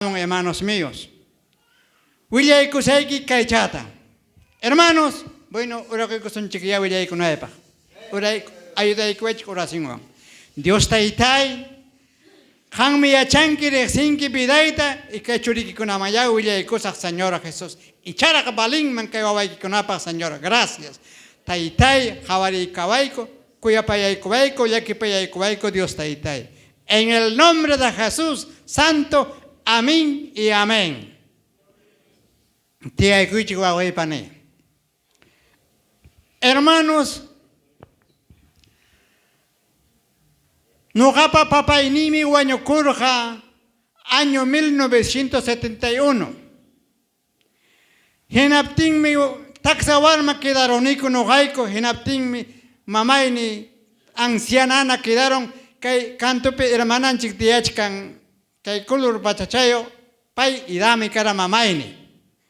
Hermanos míos, willaykusayki kaychata. Hermanos, bueno, orakuykusunchikyá willaykunaypaq. Uray ayudaykuwaychik oracionwan. Dios Taytay, qanmi yachanki riqsinki vidayta y kay churikikunamanyá willaykusaq, Señor Jesús. Icharaq valinman kay wawaykikunapaq, Señor. Gracias. Taytay, qawariykuwayku, kuyapayaykuwayku, llakipayaykuwayku, Dios Taytay. En el nombre de Jesús Santo, amén y amén. Tiyaykuychik, wawqi pani. Hermanos, ñuqapa papayniymi wañukurqa año 1971. Hinaptinmi taksa warma quedaroniku ñuqayku, hinaptinmi mamayni ancianana quedaron. Kay cantopi hermananchik tiyachkan, kay color pachachayo, pay idami kara mamayni.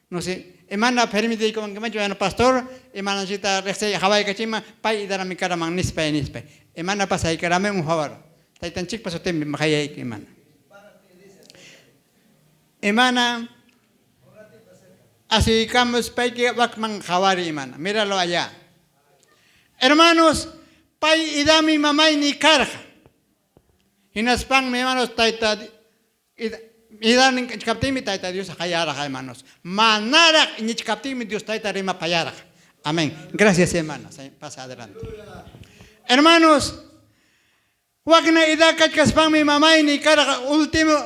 No sé, imana permitiykumankimanchu, bueno, pastor, imananchikta riqsay hawaykachima pay idarami karaman nispay nispay. Imana pasaykarami un favor. Taytanchikpa sutinpi maqayayki, imana. Imana asuykamuspayki wakman qawari, imana. Míralo allá. Hermanos, pay idami mamayni karqa. Hinaspanmi, hermanos, tayta idanin kachkaptinmi Tayta Dios qayarqa, hermanos. Manaraq iñichkaptinmi Dios Tayta rimapayarqa. Amén. Gracias, hermanos. Pasa adelante. Hermanos, wakna edad kachkaspanmi mamayni karqa, último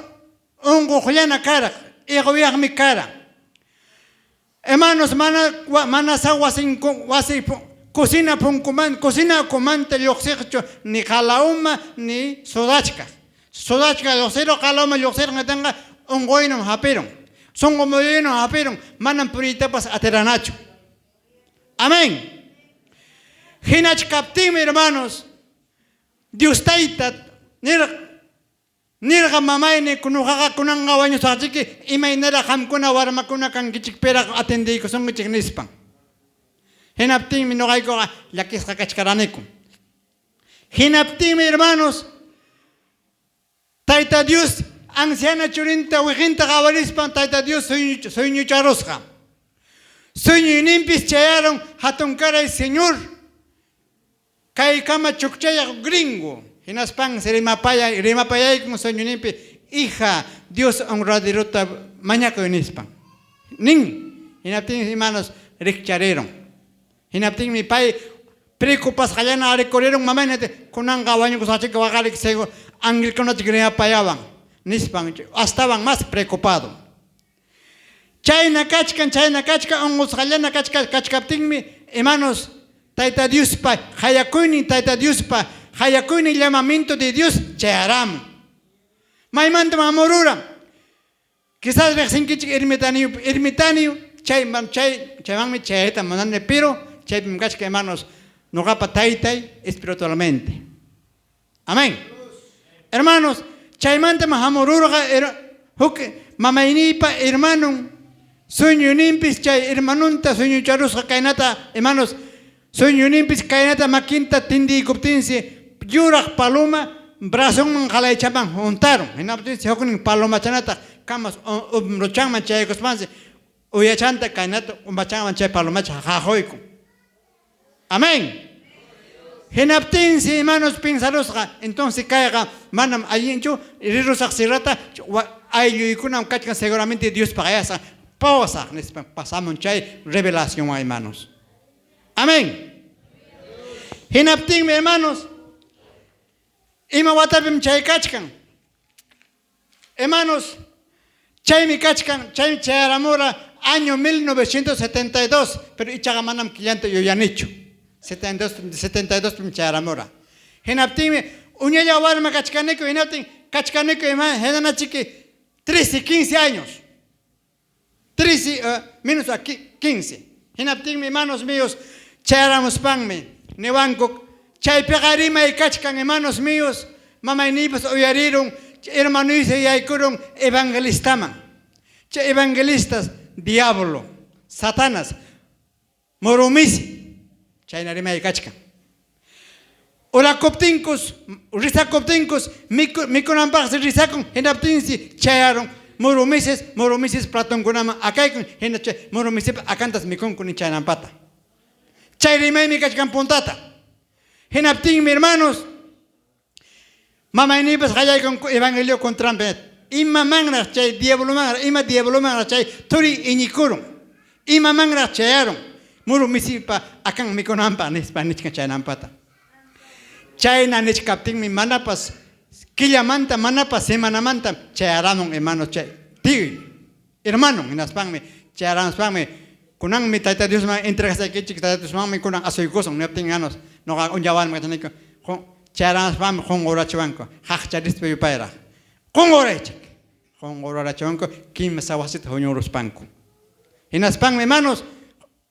unquqllana karqa, iquyaqmi kara. Hermanos, mana mana sa wasin wasi cocina punkuman cocina ukumanta lluqsiqchu ni qalauma ni sudachkaq. Sudachkaq lluqsirun, qalauma lluqsirun hinaptinqa unquynam hapirun. Sunqu muyuynam hapirun, manam puriytapas atiranachu. Amén. Hinachkaptinmi, hermanos, Dios Tayta nirqa nirqa mamayni, ñuqaqa kunanqa wañusaqchiki, imaynaraq qamkuna warmakuna kankichikpiraq atendiykusunkichik nispan. Hinaptinmi ñuqaykuqa llakisqa kachkaraniku. Hinaptinmi, hermanos, Tayta Dios anciana churinta wiqinta qawarispan Tayta Dios sueñucharusqa. Sueñuyninpis chayarun hatunkaray señor kaykama chukchayaq gringo. Hinaspansi rimapayaykun sueñuyninpi, "Hija, Dios honraderota mañakuy", nispan. Nin. Hinaptinmi, hermanos, rikcharirun. Hinaptinmi pay preocupasqallana rikurirun mamayna, kunanqa wañukusaqchika waqarik seguro angelkunachik rimapayawan nispan astawan más preocupado. Chayna kachkan, chayna kachkan, unqusqallana kachkaptinmi, hermanos, Tayta Diospa qayakuynin, Tayta Diospa qayakuynin, llamamiento de Dios chayaramun. Maymantam hamurura? Quizás riqsinkichik Ermitanio, Ermitanio, chayman chaymanmi chayayta munani, pero chaypim kachkan, hermanos, ñuqapa taytay espiritualmente. Amén. Hermanos, chaymantam hamururqa huk mamayniypa hermanon sueñuyninpis chay hermanonta sueñucharusqa kaynata, hermanos, sueñuyninpis kaynata makinta tindiykuptinsi yuraq paloma brazonman qalaychaman huntarun. Hinaptinsi huknin palomachanataq kamas hombrochanman chayaykuspansi uyachanta kaynata umachanman chay palomacha qaquykun. Amén. Hinaptinsi, hermanos, pensarusqa, entonces kayqa manam allinchu, rirusaq sierrata, aylluykunam kachkan seguramente Diospa qayasqan, pawasaq nispa pasamun chay revelación, hermanos. Amén. Hinaptinmi, hermanos, ima watapim chay kachkan? Hermanos, chaymi kachkan, chaymi chayaramura año 1972, pero ichaqa manam killanta yuyanichu. 72, 72 pim chayaramura. Hinaptinmi uñalla warma kachkaniku, hinaptin kachkaniku ima hinanachiki 13, 15 años. 13 menos a 15. Hinaptinmi, hermanos míos, chayaramuspanmi niwanku chaypiqa rimay kachkan, hermanos míos, mamayniypas uyarirun, hermanuysi yaykurun evangelistaman. Chay evangelistas diablo, Satanas, murumisi, chayna rimay kachkan. Orakuptinkus, rizakuptinkus, mikunanpaqsi rizakun, hinaptinsi chayarun. muru misis, muru misis platonkunaman akaykun, hina chay muru misipa akantas mikunku ni chaynampata. Chay rimaymi kachkan puntata. Hinaptinmi, hermanos, mamayniypas qallaykun evangelio contranpi. Imamanraq chay diablomanraq, ima diablomanraq chay turi iñikurun. Imamanraq chayarun. Muru misipa akan mikunanpaq nispa nichkan chaynampata. Chayna nichkaptinmi manapas killamanta, manapas semanamanta chayaramun, hermanos, chay tío, hermano, hinaspanmi chayaramuspanmi kunanmi Tayta Diosman entregasaykichik, Tayta Diosmanmi kunan asuykusun niptin, hermanos, ñuqa unllawanmi kachaniku, chayaramuspanmi qunqurachiwanku, qaqcharispa yupayraq. Qunquraychik. Qunqurarachiwanku kimsa wasita huñuruspanku. Hinaspanmi, hermanos,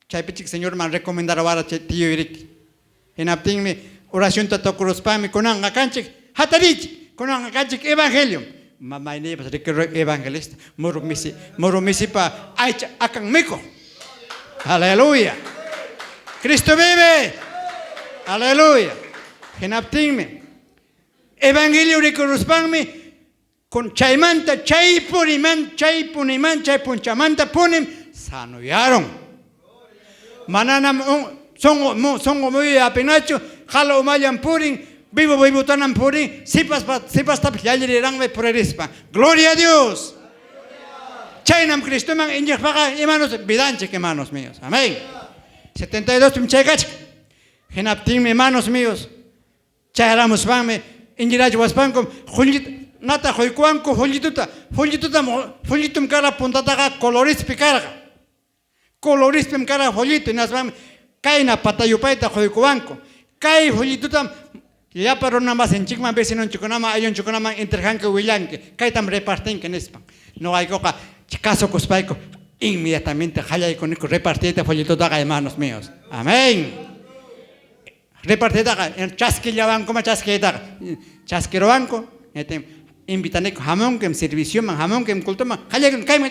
chaypichik Señorman recomendarawara chay tío iriki. Hinaptinmi oracionta tukuruspanmi kunanqa kanchik hatarichik, kunanqa kanchik evangelio. Mamayniypas rikurun evangelista, muru misi, muru misipa aycha akan mikuq. Aleluya. Cristo vive. Aleluya. Hinaptinmi evangelio rikuruspanmi kun chaymanta chay puriman chay puniman chay punchamanta punim sanoyarun. Mananam sunqu sunqu muyuy hapinachu, qala umallan purin, vivo vivotanam purin, sipas sipastapas llalliriranmi puririspa. Gloria a Dios. Chaynam Cristoman iñiqpaqa, hermanos, vidanchik, hermanos míos. Amén. 72 pim chay kachkan. Hinaptinmi, hermanos míos, chayaramuspanmi iñirachiwaspankum nata quykuwanku follituta. Follitutam follitum kara puntataqa colorispi karqa. Colorispim kara folleto, hinaspanmi kayna patayupayta quykuwanku. Kay follitutam llapa runa masinchikman, vecinonchikkunaman, ayllunchikkunaman entreganki, willanki. Kaytam repartinki nispan. Ñuqaykuqa kasukuspayku inmediatamente qallaykuniku repartiyta folletotaqa, hermanos míos. Amén. Repartiytaqa chaskillawankuman chaskiytaqa. Chaskiruwanku, invitaniku hamunkim servicioman, hamunkim cultoman, qallaykun kayman.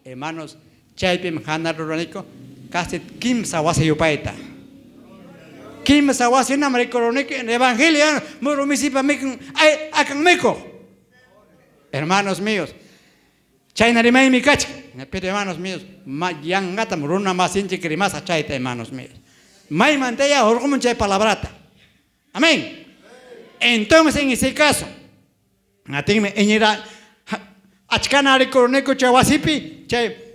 Hermanos, chaypim hana ruraniku casi kimsa wasi yupayta. Kimsa wasinam rikuruniku en evangelio muru misipa mikun ay akan mikuq. Hermanos míos, chayna rimaymi kachkan. Pero, hermanos míos, yanqatam runa masinchik rimasa chayta, hermanos míos. Maymantaya hurqumun chay palabrata. Amén. Entonces, en ese caso, atinmi iñira achkana rikuruniku chay wasipi, chay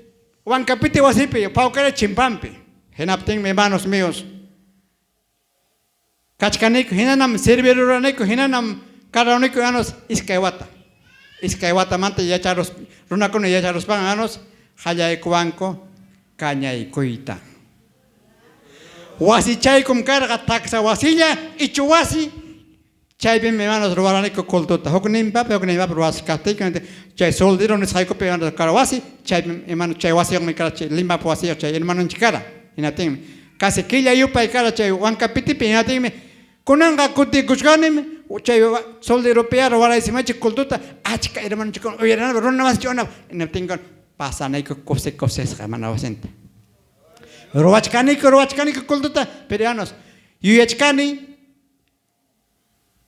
Huancapiti wasipi, Paucara chimpampi. Hinaptinmi, hermanos míos, kachkaniku, hinanam serviruraniku, hinanam karaniku, hermanos, iskay wata. Iskay watamanta yacharus, runakuna yacharuspan, hermanos, qallaykuwanku kañaykuyta. Wasichaykum karqa taksa wasilla, ichu wasi, chaypim, hermanos, ruwaraniku cultuta. Hukninpapi, hukninpapi ruwasqaptiyku, chay soldero nisqaykupi, hermanos, kara wasi, chaypim, hermano, chay wasiyuqmi kara chay Limapa wasiyuq chay hermanonchik kara. Hinaptinmi casi killa yupay kara chay Huancapitipi, hinaptinmi kunanqa kutikuchkanim chay solderopiya ruwaraysimachik cultuta achka hermanonchikkuna uyarinapaq runa masinchik hinaptin pasanayku kusi kusisqa hermano wasinta. Ruwachkaniku, ruwachkaniku cultuta, pero, hermanos, yuyachkani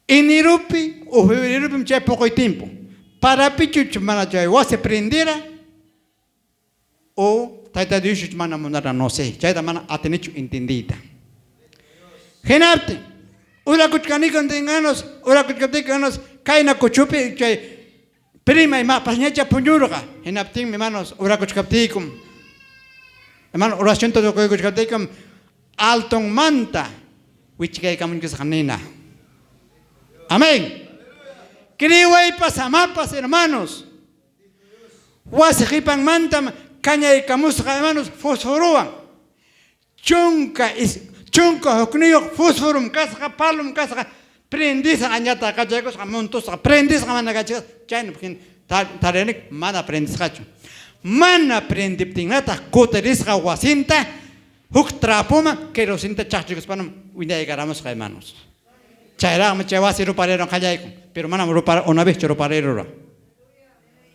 eneropi o febrerupim chay puquy tiempo. Parapichuch mana chay wasi prendera o Tayta Dios mana munara, no sé. Chayta mana atinichu entendiyta. Hinaptin urakuchkaniku, hermanos, urakuchkaptiyku, hermanos, kayna kuchupi chay prima ima pasñacha puñurqa. Hinaptinmi, hermanos, urakuchkaptiykum, hermano, oracionta tukuykuchkaptiykum altonmanta wichkaykamunchikasqa nina. Amén. Kriwaypas amapas, hermanos. Wasi qipanmantam kañaykamusqa, hermanos, fosforowan. 11 fosforum kasqa, palom kasqa, prendisqa añata kachaykusqa, montusqa, prendisqa mana kachasqa, chayna tarinik mana prendisqachu. Mana prendiptinataq kutirisqa wasinta huk trapoman querosinta chaqchikuspanam wiñaykaramusqa, hermanos. Chayraqmi chay wasi ruparero qallaykun, pero manam rupar una vez ruparero.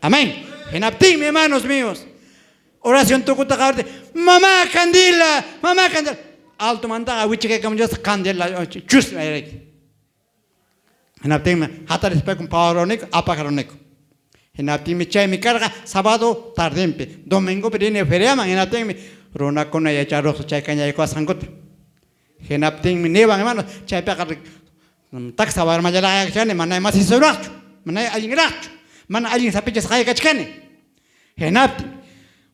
Amén. Hinaptinmi, hermanos míos, oración tukutaqa mamá candila, mamá candila. Alto mantaqa wichikaykamunchasqa candela chus ayrayki. Hinaptinmi hatarispaykum pawaruniku, apakaruniku. Hinaptinmi chaymi karqa sábado tardinpi, domingopi rini feriaman, hinaptinmi runakuna yacharuqsu chay kañaykuwasqankuta. Hinaptinmi niwan, hermanos, chaypiqa taksa warmallaraq kachkani, mana macisoraqchu, mana allinraqchu, mana allin sapichasqaya kachkani. Hinaptin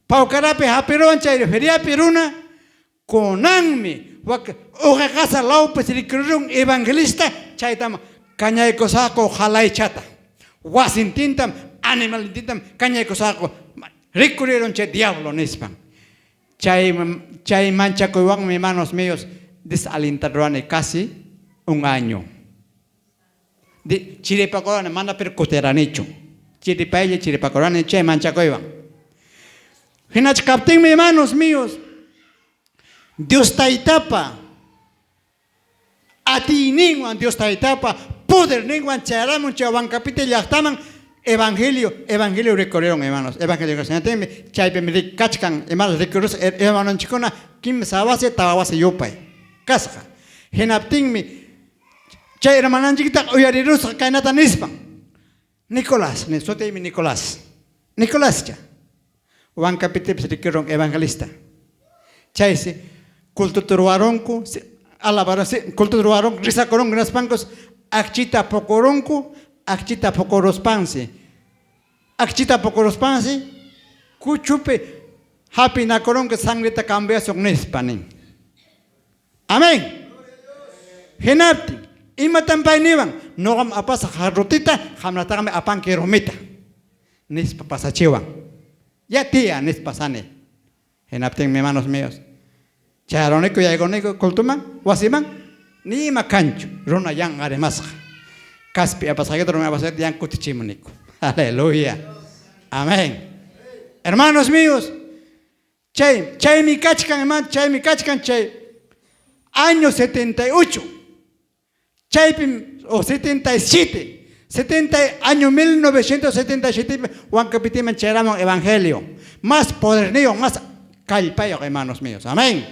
Pawkarapi hapiruwan chay feriapi runa, kunanmi wak uqa qasa lawpis rikurirun evangelista, chaytam kañaykusaqku halaychata. Wasintintam, animalnintintam kañaykusaqku, rikurirun chay diablo nispan. Chay chay manchakuywanmi, hermanos míos, desalentarruani casi un año. Chiripakurani, mana pero kutiranichu. Chiripaylla chiripakurani chay manchakuywan. Hinachkaptinmi, hermanos míos, Dios Taytapa atiyninwan, Dios Taytapa poderninwan chayaramun chay Huancapite llaqtaman evangelio, evangelio rikurirun, hermanos. Evangelio hinaptinmi chaypimi rikachkan, hermanos, rikurus hermanonchikkuna kimsa wasi, tawa wasi yupay kasqa. Hinaptinmi chay hermananchikta uyarirusqa kaynata nispan: Nicolás, sutiymi Nicolás. Nicoláscha. Huancapitepis rikurun evangelista. Chaysi cultuta ruwarunku, alabaron, cultuta ruwarunku, rizakurunku, hinaspankus akchita pukurunku, akchita pukuruspansi. Akchita pukuruspansi kuchupi hapinakurunku sangreta cambiasun nispa nin. Amén. Hinaptin, imatam pay niwan? Ñuqam apasaq jarrotita, qamnataqmi apanki rumita. Nispa pasachiwan. Ya tía, nispa pasani. Hinaptinmi, hermanos míos, chayaruniku, yaykuniku cultuman, wasiman, ni ima kanchu, runa yanqa rimasqa. Kaspi apasqaykita, rumi apasqaykita yan kutichimuniku. Aleluya. Amén. Hermanos míos, chay chaymi kachkan, hermano, chaymi kachkan chay año 78. Chaypim o 77, 70 año 1977 Huancapitiman chayaramun evangelio. Más poderniyuq, más kallpayuq, hermanos míos. Amén.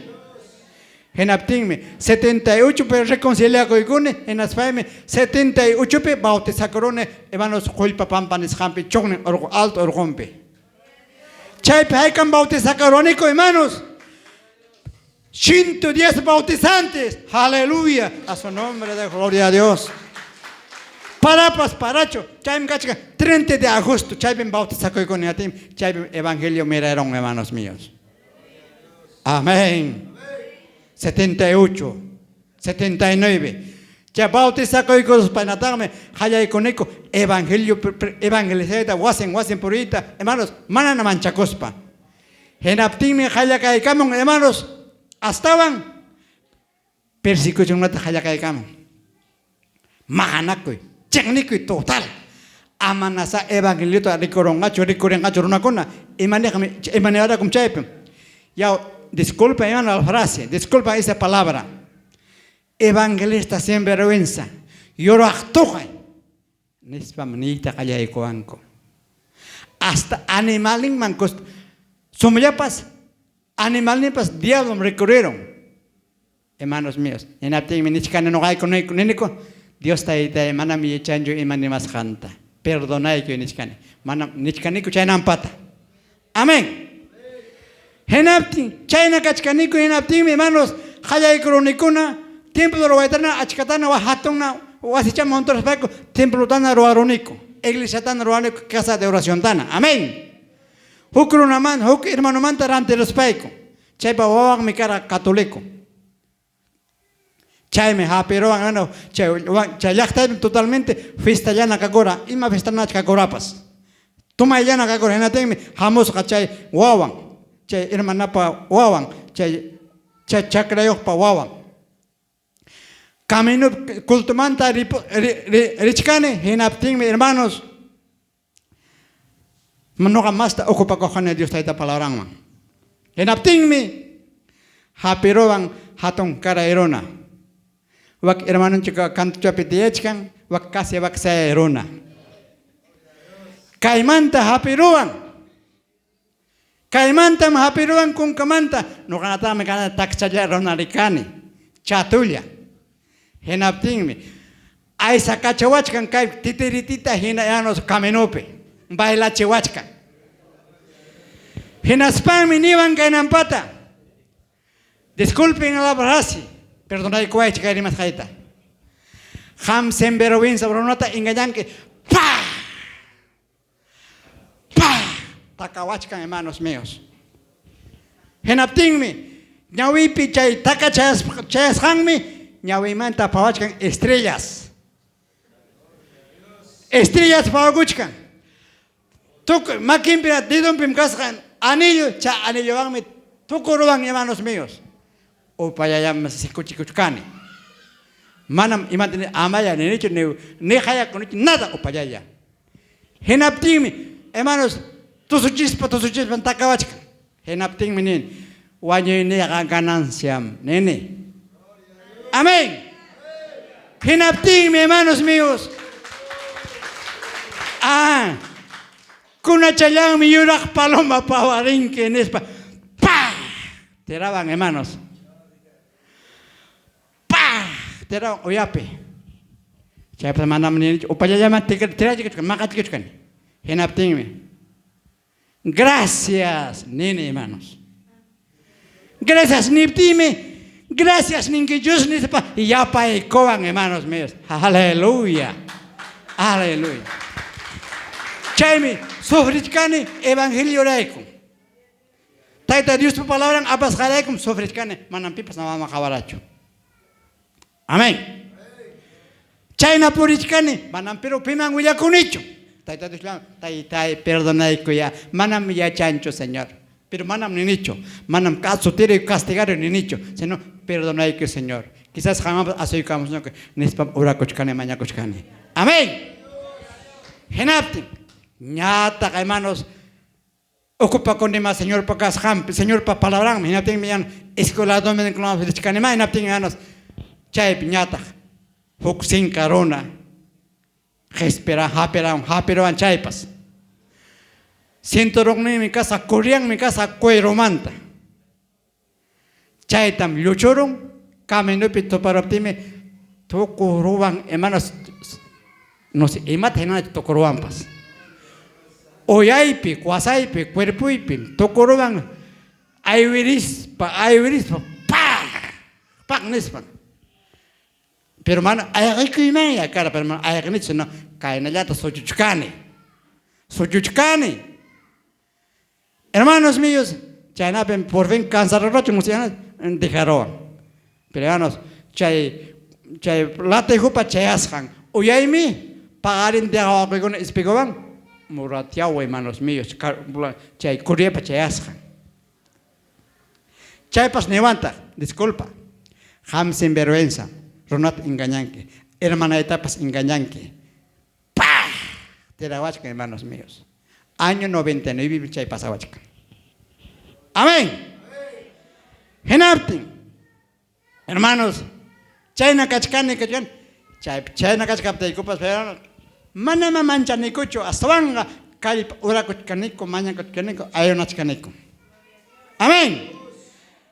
Hinaptinmi 78 pi reconciliakuykuni, hinaspaymi 78 pi bautizakuruni, hermanos, Qullpa Pampa nisqanpi, chunnin urqu alto urqunpi. Chaypi haykam bautizakuruniku, hermanos? 110 bautizantes. Aleluya. A su nombre de gloria a Dios. Parapas, paracho. Chaymi kachkan 30 de agosto. Chaypim bautizakuykuni atim. Chaypim evangelio miraron, hermanos míos. Amén. 78, 79. Chay bautizakuykuspanataqmi qallaykuniku evangelio evangelizayta wasin wasin puriyta, hermanos, mana manchakuspa. Hinaptinmi qallakaykamun, hermanos, astawan persecucionkunata qallakaykamun. Maqanakuy, chiqnikuy total. Amanasa evangeliota rikurunqachu, rikurinqachu runakuna. Imaniqmi, imaniyarakum chaypi. Ya, disculpa, hermano, la frase, disculpa esa palabra. Evangelista sin vergüenza, yuraq tuqay, nispam niyta qallaykuwanku. Hasta animalninman sumllapas, animalninpas diablom rikurirun. Hermanos míos, hinaptinmi nichkani ñuqayku niniku, Dios Taytay, manam yachanchu ima nimasqanta. Perdonaykuy nichkani. Manam nichkaniku chaynampata. Amén. Hinaptin, chayna kachkaniku, hinaptinmi, hermanos, qallaykurunikuna templo ruwaytana achkatana wa hatunna wasicha montoraspayku templotana ruwaruniku. Iglesiatana ruwaniku, casa de oraciontana. Amén. Huk runaman, huk hermanomanta rantiruspayku. Chaypa wawanmi kara católico. Chaymi hapiruwan, hermano, chay chay llaqtaypi totalmente fiestallana kakura, ima fiestanacha kakurapas. Tumayllana kakura, hinaptinmi hamusqa chay wawan, chay hermanapa wawan, chay chay chakrayuqpa wawan. Camino cultumanta richkani, hinaptinmi, hermanos, ñuqa masta ocupakuqani Dios Tayta palabranman. Hinaptinmi hapiruwan hatun karay runa. Wak hermanonchik kantuchapi tiyachkan, wak casi wak sayay runa. Kaymanta hapiruwan. Kaymantam hapiruwan kunkamanta. Ñuqanataqmi kana takchalla runa rikani. Chatulla. Hinaptinmi aysakachawachkan kay titiritita hina, hermanos, caminopi. Bailachiwachkan. Hinaspanmi niwan kaynampata. Disculpen la frase, perdonaykuwaychik kay rimasqayta. Qam sinvergüenza runata engañanki. ¡Pah! ¡Pah! Takawachkan, hermanos míos. Hinaptinmi ñawipi chay taka chayasqanmi ñawimanta pawachkan estrellas. Estrellas pawakuchkan. Tukuy makinpi dedonpim kasqa anillo, chay anillowanmi tukuruwan, hermanos míos. Upallallam sikuchikuchkani. Manam imata ni amaya ninichu ni ni qayakunichu nada upallalla. Hinaptinmi, hermanos, tusuchispa tusuchispa takawachkan. Hinaptinmi nin, wañuyniyqa gananciam nini. Amén. Hinaptinmi, hermanos míos, ah, kunachallanmi yuraq paloma pawarinki nispa, ¡pah! Tiraban, hermanos. ¡Pah! Tiraban uyapi. Chaypas manam ninichu, upallallaman tirachikuchkan, maqachikuchkan. Hinaptinmi, gracias, nini, hermanos. Gracias niptiymi, gracias ninki Dios nispa yapaykuwan, hermanos míos. Aleluya. Aleluya. Chaymi sufrichkani evangeliorayku. Tayta Diospa palabran apasqaraykum sufrichkani, manam pipas nawaman qawarachu. Amén. Chayna purichkani, manam pero piman willakunichu. Tayta Dios taytay perdonaykuya, manam yachanchu, Señor. Pero manam ninichu, manam azotero castigario ninichu, sino perdonayku, Señor. Quizás jamás asuykamus nispa orakuchkani, mañakuchkani. Amén. Hinaptin, ñataq hermanos, ocupakunima Señorpa kasqanpi, Señorpa palabranmi, hinaptinmi yan escuela dominicana richkanima, hinaptin hermanos, chaypi ñataq huk sinka runa qhispira hapiran hapiruwan chaypas. Cinturonninmi kasqa, correanmi kasqa cueromanta. Chaytam lluchurun, caminopi tuparuptinmi tukuruwan, hermanos, no sé, imata hinanachu tukuruwanpas. Uyaypi, kwasaypi, cuerpoypi, tukuruwan aywirispa, aywirispa, ¡pah! ¡Pah! nispa. Pero mana ayqikuymanya kara, pero mana ayqinichu, no, kaynallata suchuchkani. Suchuchkani. Hermanos míos, chaynapim por fin cansarurachu musyana dejaruwan. Pero hermanos, chay chay latigopa chayasqan uyaymi paqarin dejawaqaykuna espigowan muratyawa, hermanos míos, chay correapa chayasqan. Chaypas niwantaq, disculpa, qam sinvergüenza, runata engañanki, hermanaytapas engañanki. ¡Pah! Tirawachkan, hermanos míos. Año 99 chay pasawachkan. Amén. Hinaptin, hermanos, chayna kachkani kachkani, chay chayna kachkaptaykupas pero manama manchanikuchu, astawanqa kallpa orakuchkaniku, mañakuchkaniku, ayunachkaniku. Amén.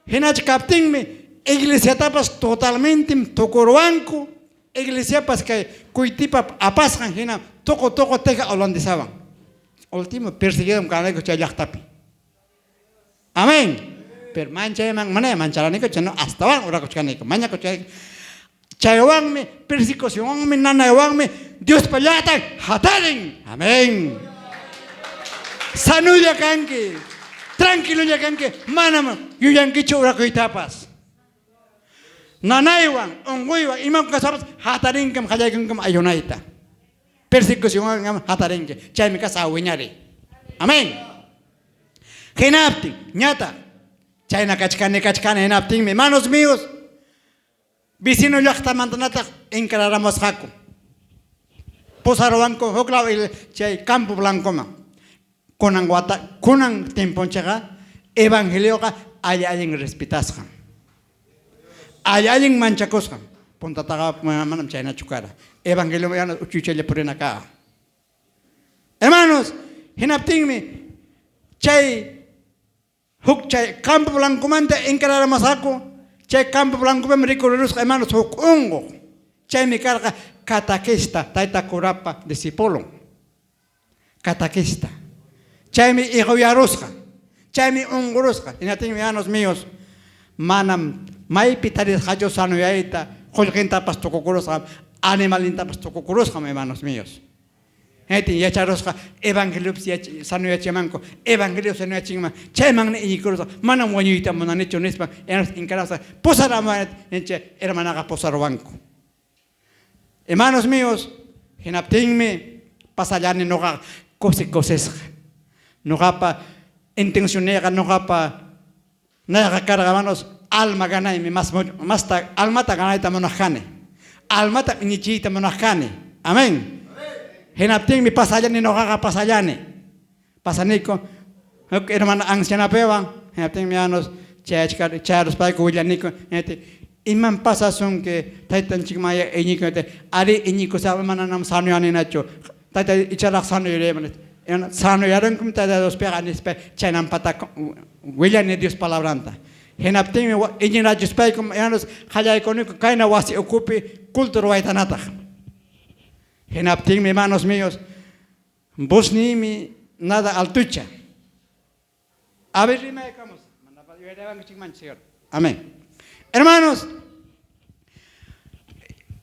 Hinachkaptinmi iglesiatapas totalmente tukuruwanku, iglesiapas kay kuytipa apasqan hina tuku tuku teja holandesawan. Último perseguido kanayku chay llaqtapi. Amén. Pero manchayman mana mancharaniku, sino astawan orakuchkaniku, mañakuchkaniku. Chaywanmi persecucionwanmi nanaywanmi Diospa llaqtan hatarin. Amén. Sanulla kanki, tranquilolla kanki, manam yuyankichu orakuytapas. Nanaywan, unquywan, imam kaspapas hatarinkim, qallaykunkim ayunayta. Persecucionwan hatarinki. Chaymi kasqa wiñari. Amén. Hinaptin, ñata, chayna kachkani kachkani hinaptinmi, hermanos míos, vecino llaqtamantanataq encararamusqaku. Pusaruwanku huklaw chay Campo Blancoman. Kunan wata, kunan tiemponchikqa evangelioqa alli allin respetasqan. Alli allin manchakusqan. Puntataqa manam chaynachu kara. Evangelio yana uchuychalla purina kaqa. Hermanos, hinaptinmi chay huk chay Campo Blancomanta encararamusqaku, chay Campo Blancopim rikurirusqa, hermanos, huk unquq. Chaymi karqa catequista, tayta curapa discipulon. Katakista. Chaymi iquyarusqa. Chaymi unqurusqa. Hinaptinmi, hermanos míos, manam maypi tarisqachu sanoyayta, qullqintapas tukukurusqam, animalnintapas tukukurusqam, hermanos míos. Hinaptin yacharusqa evangeliopas sanoyachimanku, evangelio sanoyachinman, chaymanmi iñikurusqa, manam wañuyta munanichu nispan, hermanos encargasqa pusaramuwan, chay hermanaqa pusaruwanku. Hermanos míos, hinaptinmi pasallani ñuqa kusi kusisqa. Ñuqapa intencionniqa ñuqapa nayqa karqa, hermanos, alma ganaymi mas masta almata ganayta munaq kani. Almata iñichiyta munaq kani. Amén. Hinaptinmi pasallani ñuqaqa pasallani. Pasaniku huk hermana ancianapiwan, hinaptinmi hermanos chayachkar chayaruspayku willaniku, hinaptin imam pasasunki taytanchikmanya iñiku, ari iñikusaqmi mananam sanoyaninachu tayta icharaq sanoyarayman sanoyarunkum Tayta Diospiqa nispa chaynampata willani Dios palabranta. Hinaptinmi iñirachispaykum hermanos qallaykuniku kayna wasi ukupi culto ruwaytanataq. Hinaptinmi, hermanos míos, vozniymi nada altucha. A ver, rimaykamos. Señor. Amén. Hermanos,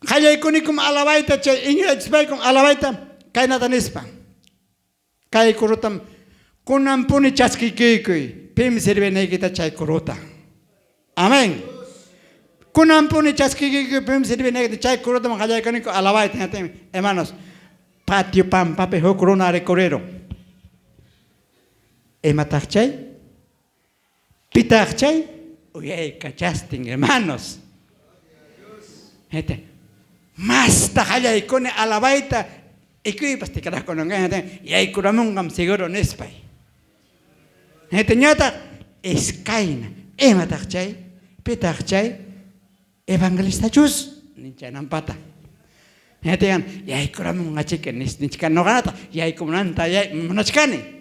qallaykunikum alabayta chay iñirachispaykum alabayta kaynata nispa. Kay kurutam kunanpuni chaskikuykuy, pim sirvinaykita chay kuruta. Amén. Kunanpuni chaskikuykuy, pim sirvinaykita chay kurutam qallaykuniku alabayta. Hermanos, patio pampapi huk runa rikuriro. Imataq chay? Pitaq chay? Uyaykachastin, hermanos. Gente, masta qallaykuni alabayta ikuypas tikrakunanqa yaykuramunqam seguro nispay. Gente, ñataq iskayna. Imataq chay? Pitaq chay? Evangelistachus ninchaynampata. Gente, yaykuramunqa chika nichka ñuqanataq yaykumunanta munachkani.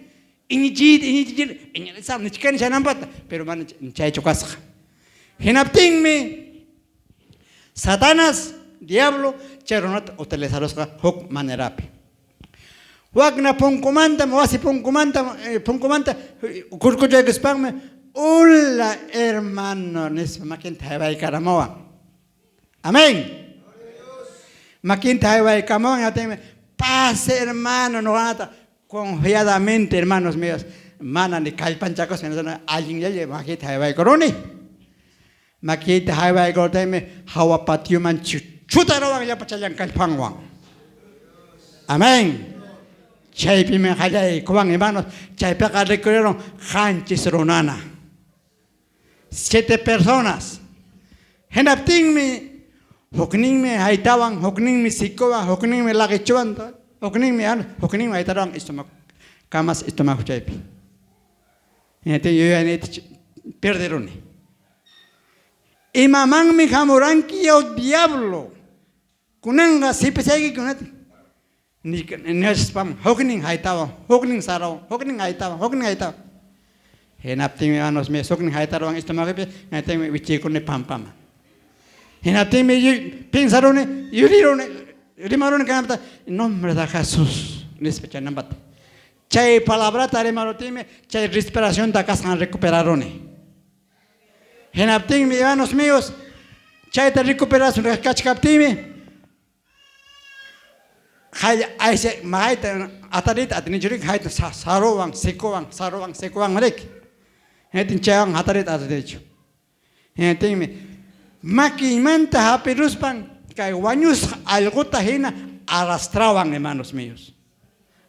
Iñichiyta iñichiyta iñirisam nichkani chaynampata, pero mana chaychu kasqa. Hinaptinmi Satanas, diablo, chay runata utilizarusqa huk manerapi. Wakna punkumanta, wasi punkumanta, punkumanta kurkuchaykuspanmi, "Hola, hermano," nispa makinta haywaykaramuwan. Amén. Makinta haywaykamuwan, hinaptinmi, "Pase, hermano," ñuqanata confiadamente, hermanos míos, mana ni kallpanchakuspa allinllalla makita haywaykuruni. Makita haywaykuruptinmi hawa patioman chutaruwan llapachallan kallpanwan. Amén. Chaypimi qallaykuwan, hermanos, chaypiqa rikurirun 7 runana. 7 personas. Hinaptinmi hukninmi haytawan, hukninmi sikuwan, hukninmi laqichuwan, hukninmi hukninmi haytaruwan estómago. Kamas estómago chaypi. Hinaptin yuyayniyta perderuni. Imamanmi hamuranki yaw diablo. Kunanqa sipisaykikunata. Nispam huknin haytawan, huknin sarawan, huknin haytawan, huknin haytawan. Hinaptinmi, hermanos míos, huknin haytaruwan estomagopi, hinaptinmi wichiykuni pampaman. Hinaptinmi pensaruni, yuriruni, rimaruni kanamta, en nombre de Jesús, nispa chaynampata. Chay palabrata rimaruptinmi chay respiracionta kasqan recuperaruni. Hinaptinmi, hermanos míos, chayta recuperación kachkaptinmi mayta atarita atinichurik hayta saruwan sikuwan saruwan sikuwan rik. Hinaptin chaywan hatarita atinichu. Hinaptinmi makiymanta hapiruspan kay wañusqa allquta hina arrastrawan, hermanos míos.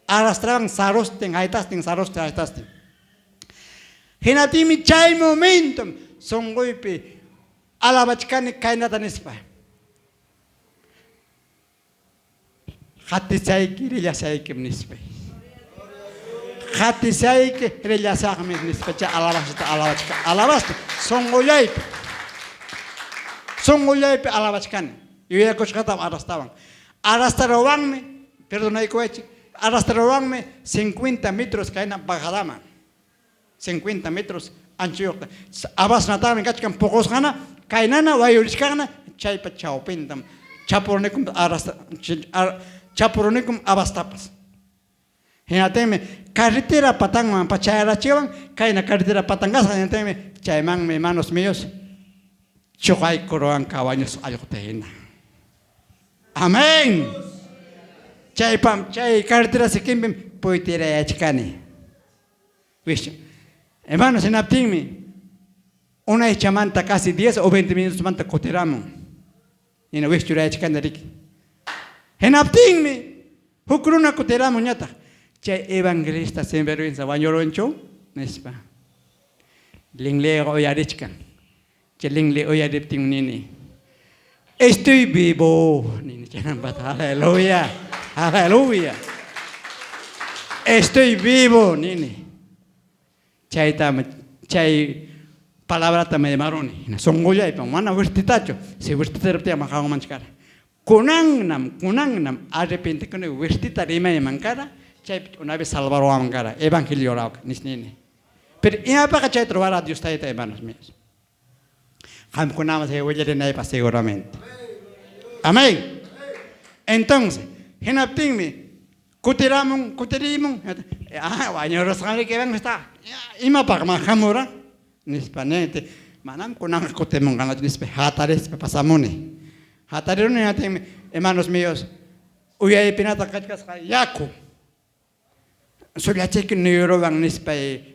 Arrastrawan sarustin haytastin sarustin haytastin. Hinaptinmi chay momento sunquypi alabachkani kaynata nispa. Qatisayki rillasaykim nispa. Qatisayki rillasaqmi nispa chay alabasta alabachka alabasta sunqullaypi. Sunqullaypi alabachkani. Yuyakushqatam arrastawan. Arrastrawanmi, perdonaykuwaychik, arrastrawanmi 50 metros kayna bajadaman. 50 metros anchuyuqta. Abasnataqmi kachkan puqusqana, kaynana wayurichkaqna chaypa chawpintam chapurunikum arrastra chapurunikum abastapas. Hinaptinmi carretera patanman chayarachiwan, kayna carretera patan kasqa, hinaptinmi chaymanmi, hermanos míos, chuqaykuruwanqa wañusqa allquta hina. Amén. Chaypam chay carretera sikinpim puytirayachkani. Wischu. Hermanos, hinaptinmi unaychamanta casi 10 o 20 minutosmanta kutiramun. Hina wischurayachkani riki. Hinaptinmi huk runa kutiramun ñataq. Chay evangelista sinvergüenza wañurunchu nispa. Linliqa uyarichkan. Chay linli uyariptin nini. Estoy vivo. Nini chaynampata. Aleluya. Aleluya. Estoy vivo nini. Chayta chay palabrata me rimaruni. Sunqullaypam mana wirtitachu. Si wirtita rimaptiy maqawanmanchu kara. Kunannam, kunannam arrepentikuni wirtita rimayman kara, chaypi una vez salvaruwanman kara, evangelio rawka, nis nini. Pero imapaqa chayta ruwara Dios Tayta, hermanos míos. Qamkunaman willarinaypaq seguramente. Amén. Entonces, hinaptinmi kutiramun, kutirimun, ah, wañurusqanriki evangelista. Imapaqman hamura? Nispa niti, manam kunanqa kutimunqanachu nispa hatarispa pasamuni. Hatariruni hinaptinmi, hermanos míos, uyaypinataq kachkasqa yaku. Sullachiki niyuruwan nispa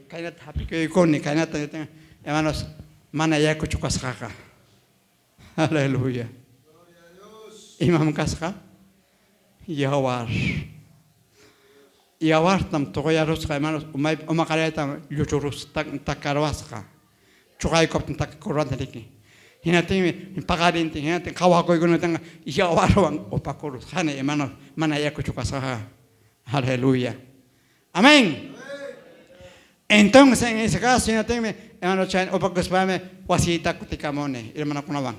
kaynata hapikuykuni, kaynata hermanos, mana yakuchu kasqaqa. Aleluya. Imam kasqa? Yawar. Yawartam tuquyarusqa, hermanos, uma qaraytam lluchurus takarwasqa. Chuqaykuptin takakurwanta riki. Hinaptinmi paqarintin, hinaptin qhawakuykunatanqa yawarwan upakurusqani, hermanos, mana yakuchu kasqaqa. Aleluya. Amén. Entonces, en ese caso, hinaptinmi, hermano, chay upakuspami wasiyta kutikamuni, hermanokunawan.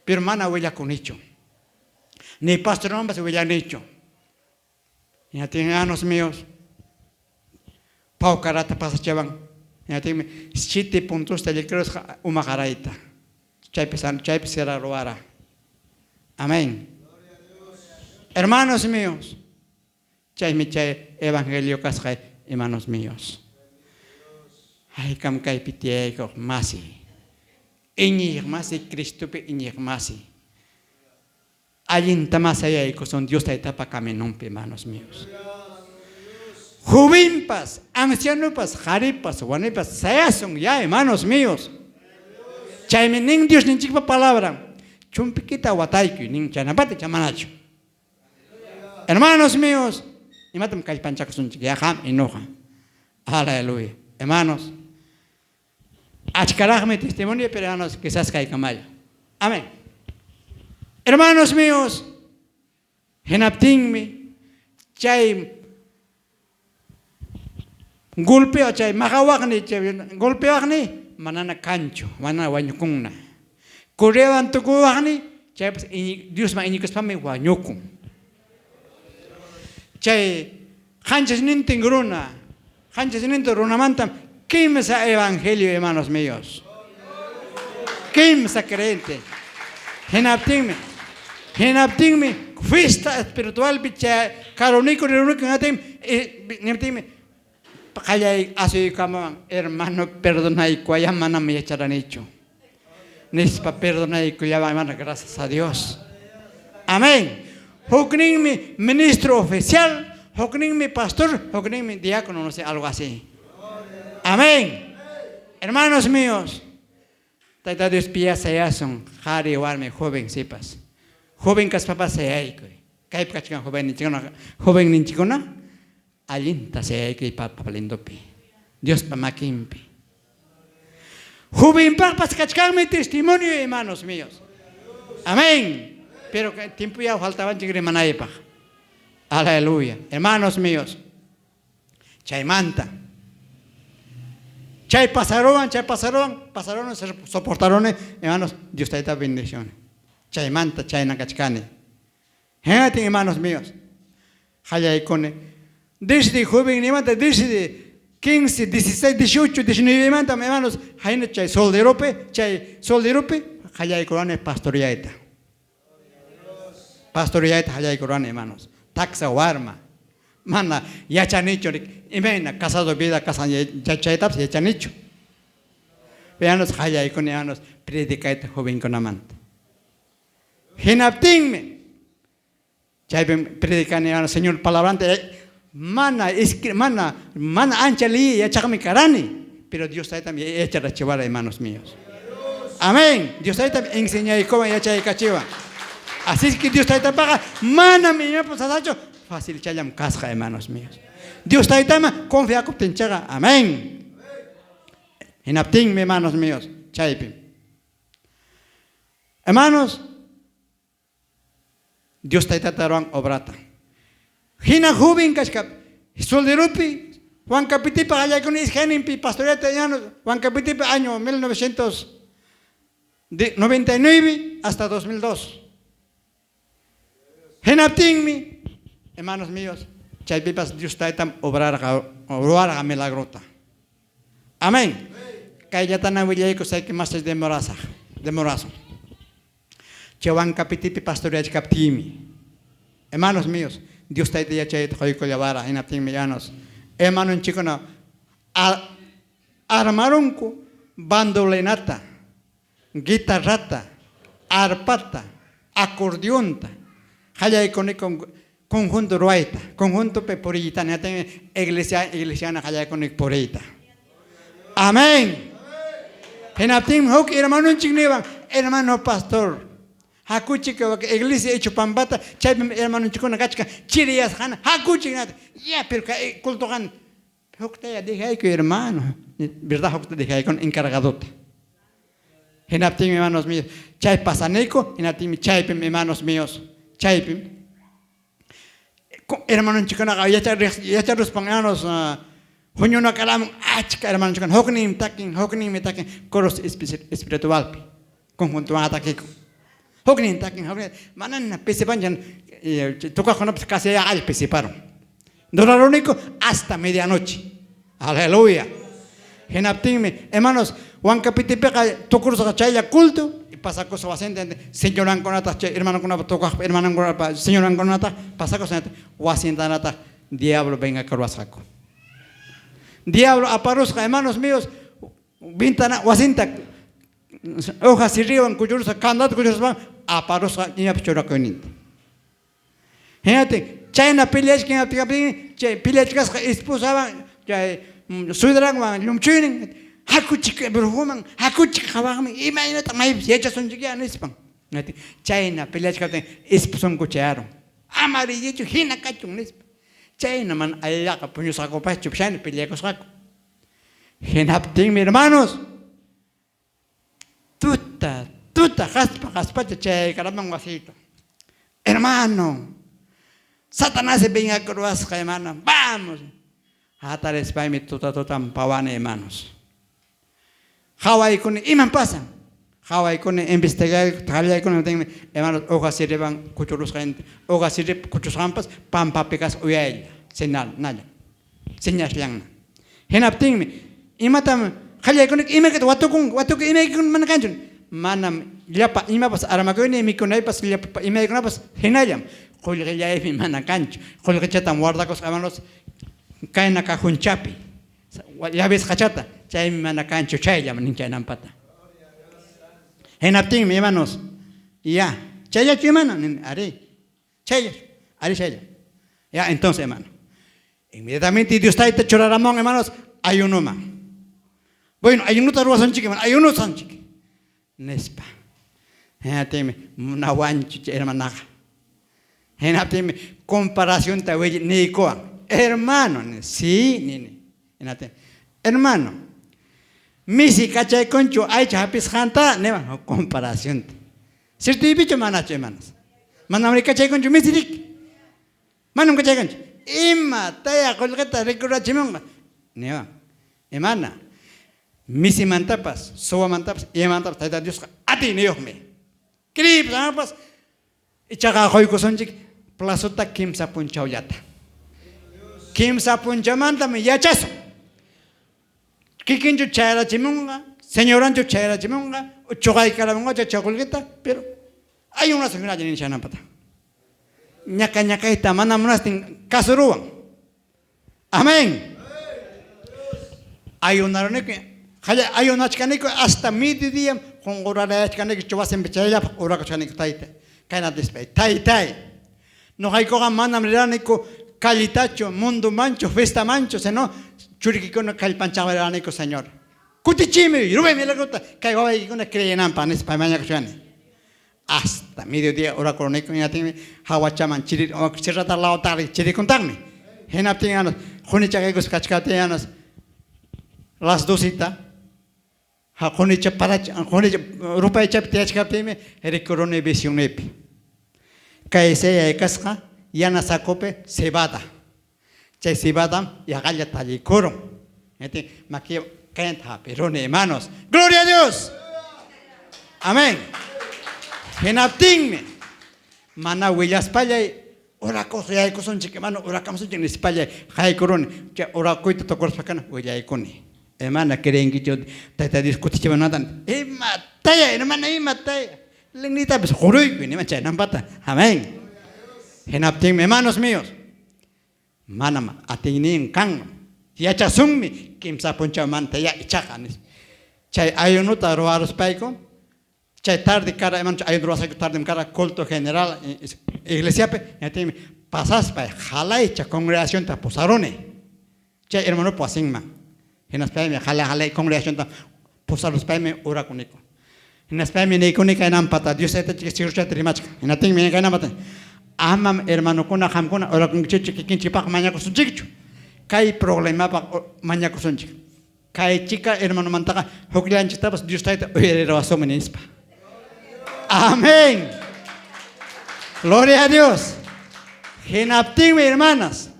Pero mana willakunichu. Ni pastormanpas willanichu. Hinaptinmi, hermanos míos, pawkarata pasachawan. Hinaptinmi 7 puntosta llikirusqa uma qarayta. Chaypi chaypi ruwara. Amén. Hermanos míos, chaymi chay evangelio kasqa, hermanos míos. Haykam kaypi tiyaykuq masi. Iñiq masi, Cristopi iñiq masi. Allinta sayaykusun Dios Taytapa caminonpi, hermanos míos. Jovenpas, ancianopas, qaripas, warmipas sayasun ya, hermanos míos. Chaymi nin Dios ninchikpa palabra. Chumpikita wataykuy nin chaynapata chamanachu. Hermanos míos, imatam kallpanchakusunchik ya qam y ñuqa. Aleluya. Hermanos, achkaraqmi testimonio, pero hermanos, quizás kaykamalla. Amén. Hermanos míos, hinaptinmi chay golpeo chay maqawaqni chay golpeawaqni manana kanchu, manana wañukunna. Correwan tukuwaqni chaypas Diosman iñikuspami wañukun. Chay 70 runa, 70 runamantam 3 evangelio, hermanos míos. 3 creyente. Hinaptinmi, hinaptinmi fiesta espiritual chay karuniku riruniku hinaptinmi qallay asuykamuwan, hermano, perdonaykuwaya manam yacharanichu. Nispa perdonaykullawan, hermano, gracias a Dios. Amén. Hukninmi ministro oficial, hukninmi pastor, hukninmi diácono, no sé, algo así. Amén. Hermanos míos, Tayta Dios piya sayasun, qari, warmi, joven, sipas. Joven kaspapas sayaykuy. Kaypi kachkan joven jovenninchikuna, allinta sayaykuy papalindopi. Diospa makinpi. Jovenpaqpas kachkanmi testimonio, hermanos míos. Amén. Pero tiempo ya faltabanchik rimanaypaq. Aleluya. Hermanos míos. Chaymanta. Chay pasarowan, chay pasarowan, pasaron, se soportaron, hermanos, Dios tayta bendición. Chaymanta, chayna kachkani. Hinaptin, hermanos míos. Hallaykuni. Desde joven nimanta, desde 15, 16, 18, 19 manta, hermanos, hayna chay solderope, hallaykurani pastoreayta. Pastoreayta hallaykurani, hermanos. Taksa warma. Mana yachanichu imayna casado vida kasqan chaytapas yachanichu. Hermanos, qallaykuni hermanos predicayta jovenkunamanta. Hinaptinmi chaypim predicani hermanos Señor palabranta mana mana mana ancha liyi yachaqmi karani, pero Dios taytam yacharachiwara hermanos míos. Amén. Dios taytam enseñaykuwan yachaykachiwan. Así es que Dios taytapaqa manam imapas sasachu, facilchallam kasqa hermanos míos. Dios taytama confiakuptinchikqa, amén. Hinaptinmi hermanos míos, chaypim. Hermanos, Dios taytata ruwan obrata. Hina joven kachka solteropi Huancapitipa qallaykuni iskayninpi pastoreata hermanos Huancapitipa año 1999 hasta 2002. Hinaptinmi, hermanos míos, chaypipas Dios taytam obrarqa, ruwarqa milagrota. Amén. Kayllatana willaykusayki mas demorasaq, demorasun. Chay Huancapitipi pastoreachkaptiymi, hermanos míos, Dios tayta yachayta quykullawara, hinaptinmi hermanos, hermanonchikkuna armarunku bandolinata, guitarrata, arpata, acordeonta, qallaykunikun conjunto ruwayta, conjuntopi puriyta, hinaptinmi iglesia iglesiana qallaykunik puriyta. Amén. Hinaptinmi huk hermanonchik niwan, hermano pastor, hakuchik iglesia hecho pampata, chaypim hermanonchikkuna kachkan chiriyasqana, hakuchik ya, pero cultoqan hukta ya dejayku hermano, verdad hukta dejayku encargadota. Hinaptinmi hermanos míos, chay pasaniku, hinaptinmi chaypim hermanos míos, chaypim hermanonchikkunaqa yacharuspan hermanos huñunakaramun achka hermanonchikkuna, huknin takin, hukninmi takin coros espiritualpi, conjuntowan takikun. Huknin takin, huknin, manana pisipanchan tocaqkunapas casi all pisiparun. Duraruniku hasta medianoche. Aleluya. Hinaptinmi, hermanos, Huancapitipiqa tukurusqa chaylla culto y pasakusqa wasinta señorankunataq chay hermanokunapa tocaq hermanonkunapa señorankunataq pasakusqa wasintanataq diablo vengakuruwasqaku. Diablo aparusqa, hermanos míos, ventana wasinta hoja sirriwan kuchurusqa, candado kuchuruspa aparusqa imapas churakuyninta. Hinaptin chayna peleachkan chay peleachkasqa esposawan chay suedranwan llumchuynin hakuchik brujoman hakuchik qawaqmi imaynata maypis yachasunchikya nispan. Chayna peleachkaptin esposonku chayarun. Ama riychu hina kachun nispa. Chayna mana allillaqa puñusqakupaschu chayna peleakusqaku. Hinaptinmi hermanos tuta tuta qaspa qaspacha chaykaraman wasiyta. Hermano, Satanás vengakuruwasqa hermano, vamos. Hatarispaymi tuta tutan pawani hermanos. Qawaykuni imam pasan. Qawaykuni investigar qallaykuni hermanos hoja sirriwan kuchurusqa hoja sirrip kuchusqanpas pampapi kasqa uyaylla señal nalla señasllanna. Hinaptinmi imatam qallaykuni imaykita watukun watukuy imaykuna mana kanchu. Manam llapa imapas armakuyni mikunaypas llapa imaykunapas hinallam qullqillaymi mana kanchu. Qullqichatam guardakusqa hermanos kayna cajunchapi llavisqachata chaymi mana kanchu chayllam nin chaynampata. Hinaptinmi hermanos ya chayllachu hermano nin arí chaylla arí chaylla. Ya entonces hermano inmediatamente Dios tayta churaramun hermanos ayunoman. Bueno ayunota ruwasunchik hermano ayunosanchik nispa. Hinaptinmi munawanchu chay hermanaqa. Hinaptinmi comparacionta niykuwan hermano sí nini. Hinaptin hermano misi kachaykunchu aycha hapisqanta niwan comparacionta. Sirtuypichu manachu hermanos? Manam kachaykunchu misi riki. Manam kachaykunchu. Imataya qullqita rikurachimunqa niwan. Hermana, misimantapas, suwamantapas, imamantapas Tayta Diosqa atiyniyuqmi. Creeypas amapas ichaqa quykusunchik plazota kimsa punchawllata. Kimsa punchawmantam yachasun. Kikinchu chayarachimunqa, señoranchu chayarachimunqa, chuqaykaramunqa chay qullqita, pero ayunasun hinalla nin chaynampata. Ñaka ñakayta mana munastin kasuruwan. Amén. Ayunaruniku, ayunachkaniku hasta mediodía qunqurarayachkaniku wasinpi chayllapaq orakuchkaniku tayta. Kayna nispay, taytay, ñuqaykuqa manam riraniku callitachu, mundumanchu, fiestamanchu, sino churikikuna kallpanchaqmi riraniku, Señor. Kutichimi, ruway milagrota, kay wawaykikuna creenanpaq nispa mañakuchkani. Hasta mediodía orakuruniku hinaptinmi hawachaman chiri sierrata lawtaqri chirikuntaqmi. Hinaptin qunichakaykuspa kachkaptin las docita qunicha paracha qunicha rupaychapi tiyachkaptinmi rikuruni visionniypi. Kay sayaykasqa yana sacopi cebada. Chay cebadam yaqalla tallikurun. Hinaptin makiy kayanta hapiruni, hermanos. Gloria a Dios. Amén. Hinaptinmi mana willaspallay orakuq yaykusunchik, hermano, orakamusunchik nispallay qaykuruni. Chay orakuyta tukuruspa kana willaykuni. Hermana, creenkichu Tayta Dios kutichimunanta? Imataya, hermana, imataya. Linglitapis quruykuy, nima chaynampata. Amén. Hinaptinmi, hermanos míos, manam atiynin kanman. Yachasunmi kimsa punchawmanta ya ichaqa nispa. Chay ayunuta ruwaruspayku, chay tarde kara, hermano, ayuno ruwasqayku tardem kara culto general iglesiapi, hinaptinmi pasaspay halaycha congregacionta pusaruni. Chay hermanopa wasinman. Hinaspaymi hala halay congregacionta pusaruspaymi orakuniku. Hinaspaymi niykuni kaynampata, Dios Taytanchik ciruchata rimachkan. Hinaptinmi kaynampata, amam hermanokuna qamkuna orakunkichikchu kikinchikpaq mañakusunchikchu. Kay problemapaq mañakusunchik. Kay chika hermanomantaqa hukllanchiktapas Dios Tayta uyariruwasunmi nispa. Amén. Gloria a Dios. Hinaptinmi, hermanas,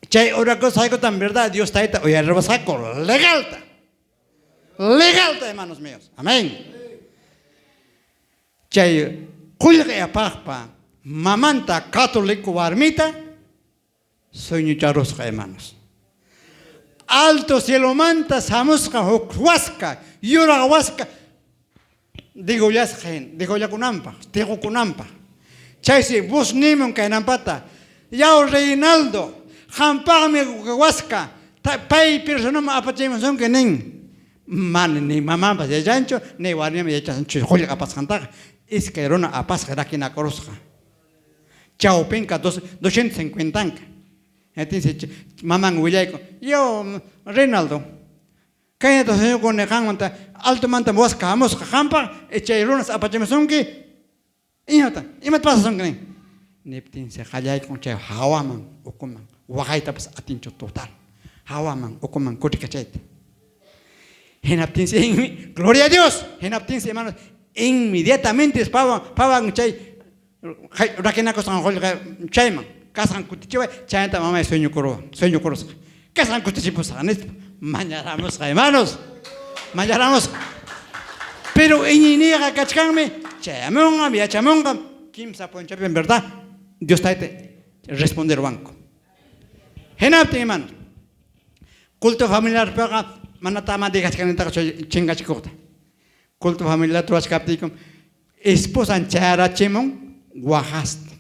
chay orakusqaykutam verdad Dios Tayta uyariruwasqaku legalta. Legalta, hermanos míos. Amén. Chay qullqi apaqpa mamanta católico warmita sueñocharusqa, hermanos. Alto cielomanta samusqa huk waska, yuraq waska digollasqa digollakunanpaq, tiqukunanpaq. Chaysi voz nimun kaynampata, yaw Reinaldo, qampaqmi waska, pay personaman apachimusunki nin. Mana ni mamanpas yachanchu, ni warmiman yachanchu qullqi apasqantaqa. Iskay runa apasqa rakinakurusqa. Chawpinka 250. Hinaptinsi maman willayku, yaw Reinaldo, kaynata sueñokuni qanmanta altomanta waska hamusqa qampaq, chay runas apachimusunki, imata, imata pasasunki nin. Niptinsi qallaykun chay hawaman ukuman, waqaytapas atinchu total. Hawaman ukuman kutikachayta. Hinaptinsi, gloria a Dios, hinaptinsi, hermanos, inmediatamente pawan, pawan chay rakinakusqan qullqi chayman kasqan kutichiway, chaynata mamay sueñokuruwan, sueñokurusqa. Kasqan kutichipusqa nispa mañaramusqa, hermanos, mañaramusqa. Pero iñiyniyqa kachkanmi, chayamunqam, yachamunqam, kimsa punchawpim, verdad, Dios Tayta responderwanku. Hinaptin, hermanos, culto familiarpiqa mana tama dejachkanitaqa chinkachikuqta. Culto familiar ruwachkaptiykum esposan chayarachimun waqasta.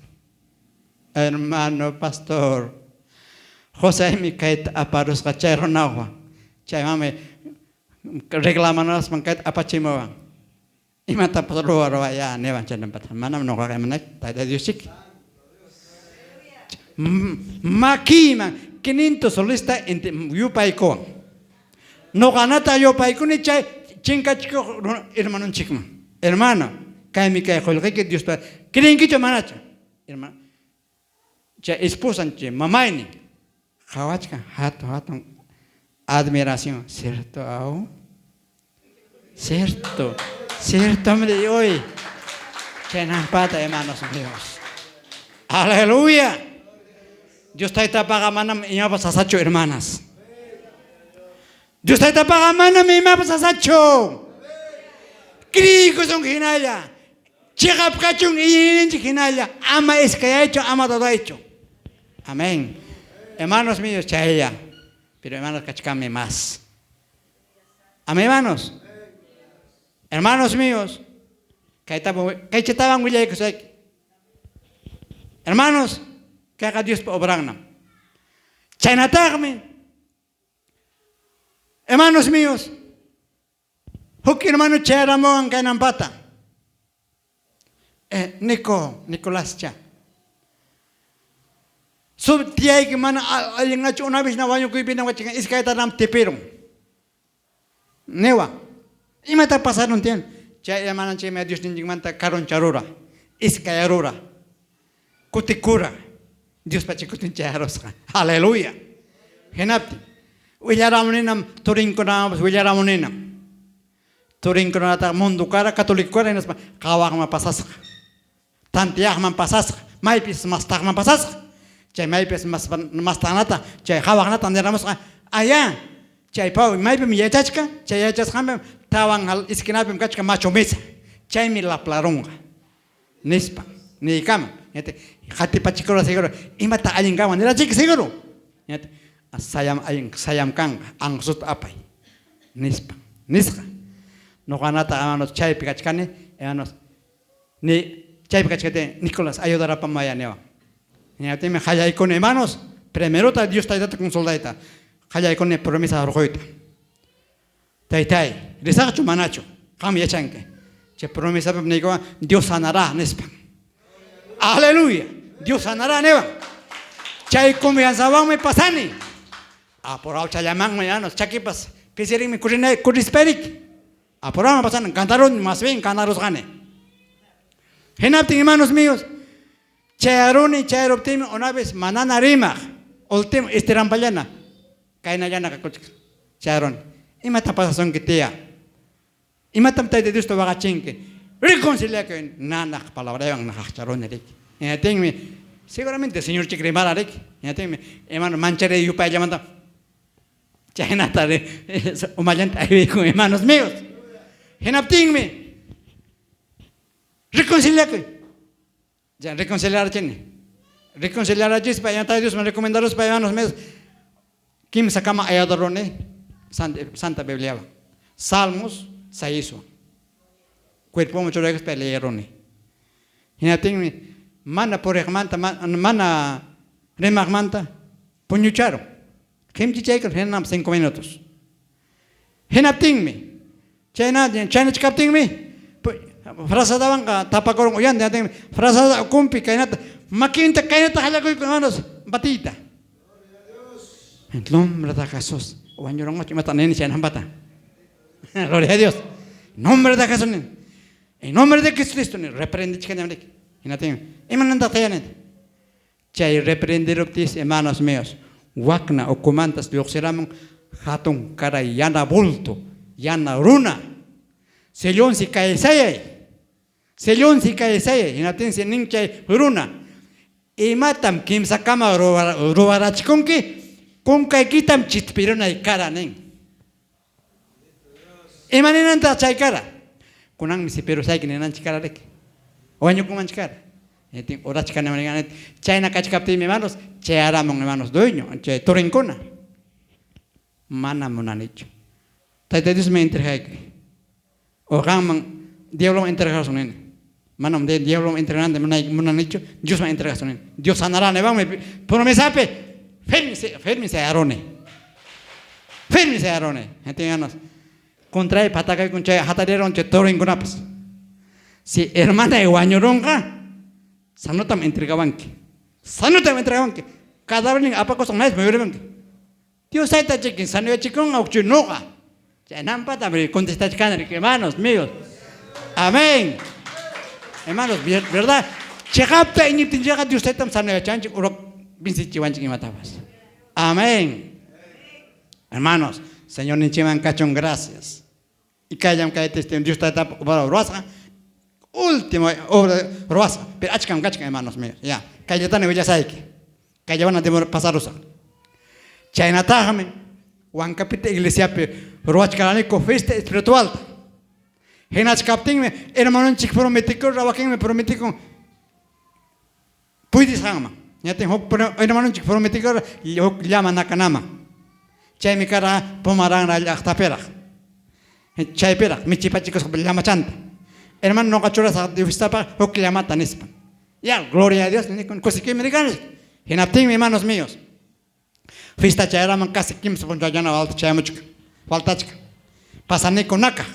Hermano pastor, Josemi kayta aparusqa chay runawan. Chaymanmi reclamanaspan kayta apachimuwan. Imatapas ruwa ya niwan chaynampata. Manam ñuqaqa imanaychu, Tayta Dios chiki. Makiyman 500 solista yupaykuwan. Ñuqanata yupaykuni chay chinkachikuq hermanonchikman. Hermano, kaymi kay qullqiyki Diospa creenkichu manachu? Hermano, chay esposan chay mamaynin qawachkan hatun hatun admiración, cierto aw? Cierto, cierto hoy. Chaynampata, hermanos míos. Aleluya. Dios Taytapaqa manam imapas sasachu, hermanas. Dios Taytapaqa manam imapas sasachu. Criykusun hinalla. Chiqap kachun iñiyninchik hinalla. Ama iskayaychu, ama dudaychu. Amén. Hermanos míos, chaylla. Pero hermanos, kachkanmi más. Amén, hermanos. Hermanos míos, kaychatawan willaykusayki. Hermanos, kayqa Diospa obrannam. Chaynataqmi, hermanos míos, huk hermano chayaramuwan kaynampata. Nico, Nicolascha. Sub tiyayki mana allinnachu una vez na wañukuypina wachikan iskaytanam tipirun. Niwan, imata pasarun tiyan? Chay hermananchikmi Diosninchikmanta karuncharura, iskayarura, kutikura, Diospa chikutin chayarusqa. Aleluya. Hinaptin, willaramuninam turinkunamanpas willaramuninam. Turinkunataq mundo kara, católico kara hinaspa qawaqman pasasqa. Tantiyaqman pasasqa, maypis mastaqman pasasqa. Chay maypis mastaqnata, chay qawaqnata niramusqa, ayá, chay pawi maypim yachachka, chay yachasqanpim tawan esquinapim kachka machu mesa, chaymi laplarunqa, nispa niykaman. Qatipachikura seguro, imata allin kanman nirachiki seguro. Sayam allin sayam kanqa, anqusuta apay, nispa nisqa. Ñuqanataq hermanos chaypi kachkani, hermanos, Ni chaypi kachkaptin Nicolás ayudarapamaya niwan. Hinaptinmi qallaykuni hermanos, primerota Dios Taytata consultayta. Qallaykuni promesa hurquyta. Taytay, risaqchu manachu? Qam yachanki. Chay promesapim niykuwan Dios sanará nispa. Aleluya. Dios sanará niwan. Chay confianzawanmi pasani. Apurawchallamanmi hermanos, chakipas pisirinmi kurispayriki. Apurawan pasani, cantarun, más bien cantarusqani. Hinaptin, hermanos míos, chayaruni, chayaruptinmi una vez manana rimaq, último estirampallana, kaynallana kakuchka, chayaruni. Imata pasasunki, tía? Imatam Tayta Diosta waqachinki? Reconciliakuy, nanaq palabrawan naqaqcharuni riki. Hinaptinmi, seguramente Señorchik rimara riki. Hinaptinmi, hermano, mancharay yupayllamanta chaynata umallanta aywiykun, hermanos míos. Hinaptinmi, reconciliakuy. Ya reconciliarachini. Reconciliarachispa, ya Tayta Diosman recomendaruspa, hermanos míos, kimsa kama ayudaruni Santa Bibliawan. Salmos 6 Cuerpoman churaykuspa leeruni. Hinaptinmi mana puriqmanta, mana rimaqmanta puñucharun. Qimchichaykur hinam 5 minutos. Hinaptinmi, chayna chaynachkaptinmi frazadawanqa tapakurun uyanta, hinaptinmi frazada ukunpi kaynata makinta kaynata hallakuykun, hermanos, batiyta. En nombre de Jesús. Wañurunqachu imata nini chaynampata. Gloria a Dios. En nombre de Jesús. En nombre de Jesucristo reprendichkani riki. Hinaptinmi, imanantaq tayani? Chay reprenderuptis, hermanos míos, wakna ukumantas lluqsiramun hatun karay yana bulto, yana runa. Sillunsi kaysayay. Sillunsi kaysayay. Hinaptinsi nin chay runa, imatam kimsakama ruwarachikunki, kunkaykitam chitpirunay kara nin. Ima ninantaq chay kara? Kunanmi sipirusayki ninanchik kara riki. Wañukunmanchik kara. Orachkani chayna kachkaptinmi, hermanos, chayaramun, hermanos, dueño, chay turinkuna. Mana munanichu. Tayta Diosmi entregayki. O qamman diabloman entregasun nini. Manam diabloman entregananta munanichu, Diosman entregasun nini. Dios sanará niwanmi promesapi firme firme sayaruni. Firme sayaruni. Hermanos, contray patakaykun chay hatarirawan chay turinkunapas. Si hermana wañurunqa, sanotam entregawanki. Sanotam entregawanki. Cadávernin apakusqan maypim yurimunki. Dios tayta chikin sanoyachikunqa hukchu nuqa. Chaynampata contestachkani, hermanos míos. Amén. Hermanos, ¿verdad? Chiqapta iñiptinchikqa Dios taytam sanoyachanchik, uruk vinsichiwanchik imatapas. Amén. Hermanos, Señor ninchikman kachun gracias. Y kayllam kay testimonio Dios tayta ruwasqa, último obra ruwasqa, pero achkam kachkan, hermanos míos. Ya, kayllatana willasayki. Kayllawana pasarusaq. Chaynataqmi Huancapita iglesiapi ruwachkaraniku fiesta espiritualta. Hinachkaptinmi hermanonchik prometikurqa, wakinmi prometikun puytisqanman. Ñatin huk hermanonchik prometikurqa huk llama nakanaman. Chaymi kara Pumaranra llaqtapiraq. Chaypiraq michipachikusqa llamachanta. Hermano noqa churasaq fiestapaq huk llamata nispa. Ya, gloria a Dios, kusikuymi rikanchik. Hinaptinmi, hermanos míos, Fiesta chayaraman casi kimsa punchawllana falta chayamuchkan, faltachkan. Pasaniku nakaq.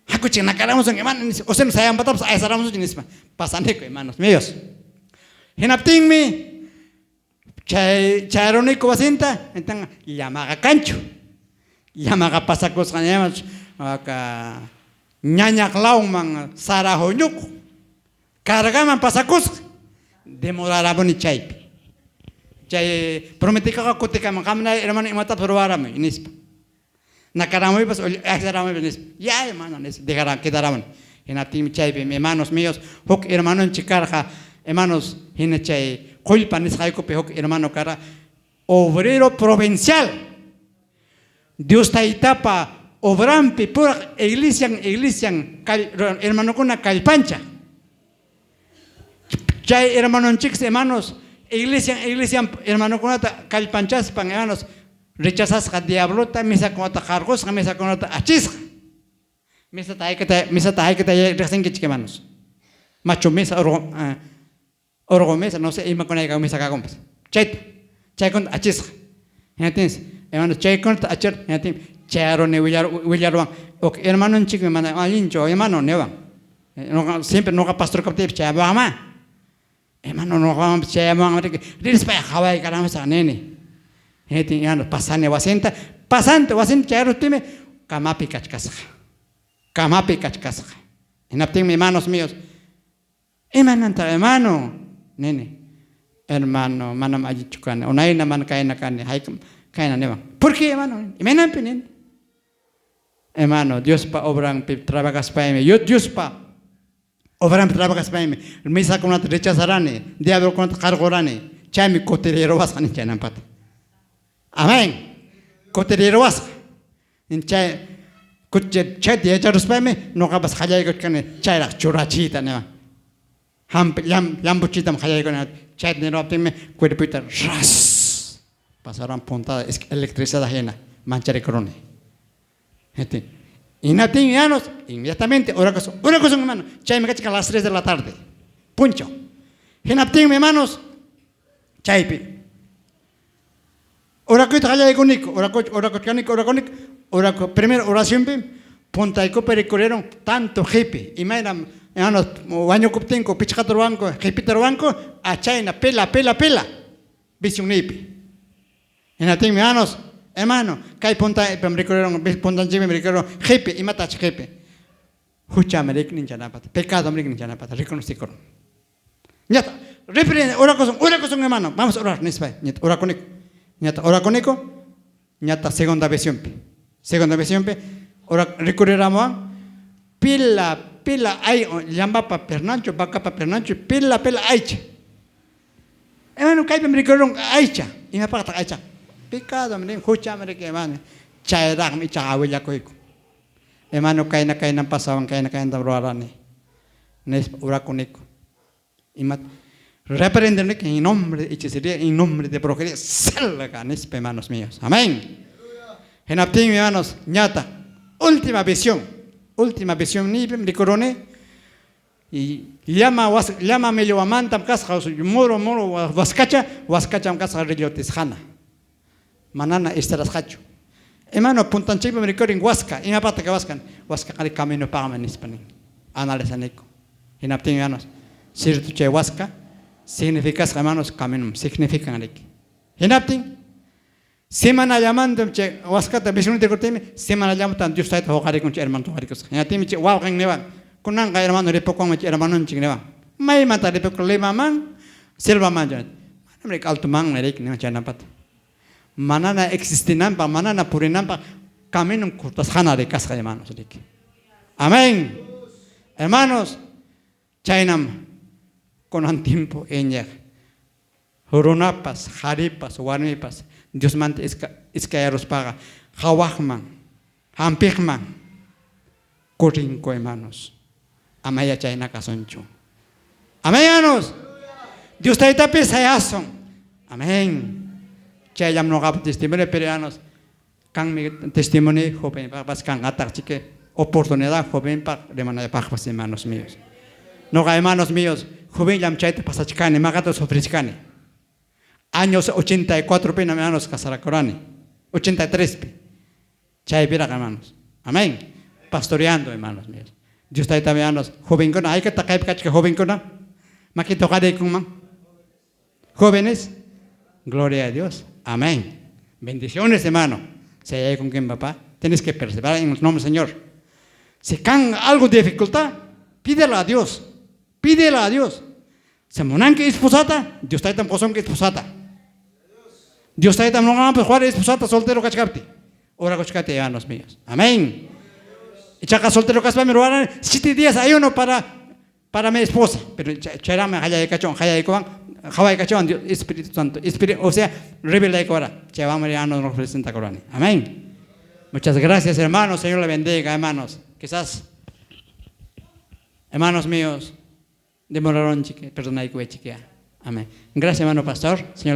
Hakuchik nakaramusun hermano nispa, o sea sayampatapas aysaramusunchik nispa. Pasaniku hermanos míos. Hinaptinmi chay chayruniku wasinta, entonces llamaqa kanchu. Llamaqa pasakusqa aka ñañaq lawman sara huñukuq. Cargaman pasakusqa. Demoraramuni chaypi. Chay prometikuqa kutikaman qamna hermano imatapas ruwaramuy nispa. Nakaramuypas aysaramuypas nispa. Ya hermano nispa dejaran quedaramuni. Hinaptinmi chaypi hermanos míos huk hermanonchik karqa hermanos hina chay qullpa nisqaykupi huk hermano karqa obrero provincial. Dios Taytapa obranpi puraq iglesian iglesian hermanokuna kallpanchaq. Chay hermanonchiksi hermanos iglesian iglesian hermanokunata kallpanchaspan hermanos rechazasqa diablota misakunata qarqusqa misakunata achisqa. Misata haykata misata haykata riqsinkichik hermanos. Machu misa urqu urqu misa no sé imakunayka misa kakunpas. Chayta chaykunata achisqa. Hinaptinsi hermanos chaykunata achir hinaptin chayaruni willaruwan huk hermanonchikmi mana allinchu hermano niwan. Ñuqa siempre ñuqa pastor kaptiypas chayamuwanmá. Hermano ñuqawanpas chayamuwanmi riki rispay qawaykaramusaq nini. Hinaptin hermano pasani wasinta, pasanta wasinta chayaruptiymi camapi kachkasqa. Camapi kachkasqa. Hinaptinmi hermanos míos, imanantaq hermano nini. Hermano manam allinchu kani, unayna mana kayna kani, haykam kayna niwan. ¿Por qué hermano? Imaynanpi nini. Hermano, Diospa obranpi trabajaspaymi, yo Diospa obranpi trabajaspaymi, misakunata rechazarani, diablokunata qarqurani, chaymi kutiriruwasqa nin chaynampata. Amén. Kutiriruwasqa. Chay chayta yacharuspaymi ñuqapas qallaykuchkani chayraq churachiyta niwan. Hampi llampuchiytam qallaykuni chayta niruwaptinmi cuerpoyta ras pasaran puntada electrizada hina mancharikuruni. Hinaptinmi hermanos, inmediatamente orakusun, orakusun hermano. Chaymi kachkan las 3 de la tarde. Punchaw. Hinaptinmi hermanos, chaypi orakuyta qallaykuniku, orakuchkaniku, orakuniku, oraku primera oracionpi puntaykupi rikurieron tanto qipi, imaynam hermanos wañukuptinku pichqata ruwanku, qipita ruwanku, achayna pela pela pela visionniypi. Hinaptinmi hermanos, hermano, kay puntaypim rikurieron, puntanchikpim rikurieron qipi, imatach qipi. Hucham riknin chanapata, pecadom riknin chanapata, reconocikurun. Ñata, reprende, orakusun, orakusun hermano, vamos a orar nispa, ñata orakuniku. Ñata orakuniku, ñata segunda visionpi. Segunda visionpi, rikuriramuwan pila pila ay llambapa pernanchu, vacapa pernanchu, pila pila aycha. Hermano, kaypim rikurun aycha, imapaqtaq aycha? Pecado rin, hucham riki hermano. Chayraqmi ichaqa willakuyku. Hermano, kayna kaynam pasawan, kayna kaynatam ruwarani. Nispa orakuniku. Ima reprender en nombre de hechicería, en nombre de brujería, salga nispa hermanos míos. Amén. Hinaptinmi hermanos, ñata, última visión, última visión niypim rikuruni y llama llama millwamantam kasqa muru muru waskacha, waskacham kasqa rillutisqana. Manana estarasqachu. Hermano, puntanchikpim rikurin waska, imapaqtaq waska? Waska qari caminopaqmi nispa nin. Analizaniku. Hinaptinmi hermanos, cierto chay waska significasqa hermanos camino, significan riki. Hinaptin semanallamantam chay waskata visionta rikurtiymi, semanallamantam Dios tayta huqarikun chay hermano huqarikusqa. Hinaptinmi chay wawqin niwan, kunanqa hermano ripukunmi chay hermanonchik niwan. Maymanta ripukun Limaman, selvaman manam riki altomanmi riki niwan chaynapata. Manana existinanpaq, manana purinanpaq caminon cortasqana rikasqa hermanos riki. Amén. Hermanos, chaynam kunan tiempo iñiq runapas, qharipas, warmipas Diosmanta iskayaruspaqa qhawaqman, hampiqman kurrinku hermanos. Amaya chayna kasunchu. Amén, hermanos. Dios Taytapi sayasun. Amén. Chayllam ñuqapa testimonio, pero hermanos, kanmi testimonio jovenpaqpas kanqataq chiki oportunidad jovenpaq rimanaypaqpas hermanos míos. Ñuqa hermanos míos, jovenllam chayta pasachkani, maqata sufrichkani. Años 84 pi hermanos casarakurani. 83 pi. Chaypiraq hermanos. Amén. Pastoreando hermanos míos. Dios tayta hermanos, jovenkuna, haykata kaypi kachka jovenkuna? Makita huqariykunman. Jóvenes, gloria a Dios. Amén. Bendiciones, hermano. Sayaykunkim papá. Tienes que perseverar en el nombre del Señor. Si kan algo de dificultad, pídelo a Dios. Pídelo a Dios. Si munanki esposata, Dios taytam qusunki esposata. Dios taytam ñuqamanpas quwara esposata soltero kachkapti. Orakuchkati, hermanos míos. Amén. Ichaqa soltero kaspami ruwarani 7 días ayuno para mi esposa. Pero chayraqmi qallaykachuwan, qallaykuwan, qawaykachuwan Dios, Espíritu Santo. Espíritu, o sea, revelaykuwara. Chaywanmi hermanos nos presentakurani. Amén. Muchas gracias, hermanos. Señor le bendiga, hermanos. Quizás, hermanos míos, demoraron, chique, perdonaykuwaychikyá. Amén. Gracias, hermano pastor. Señor.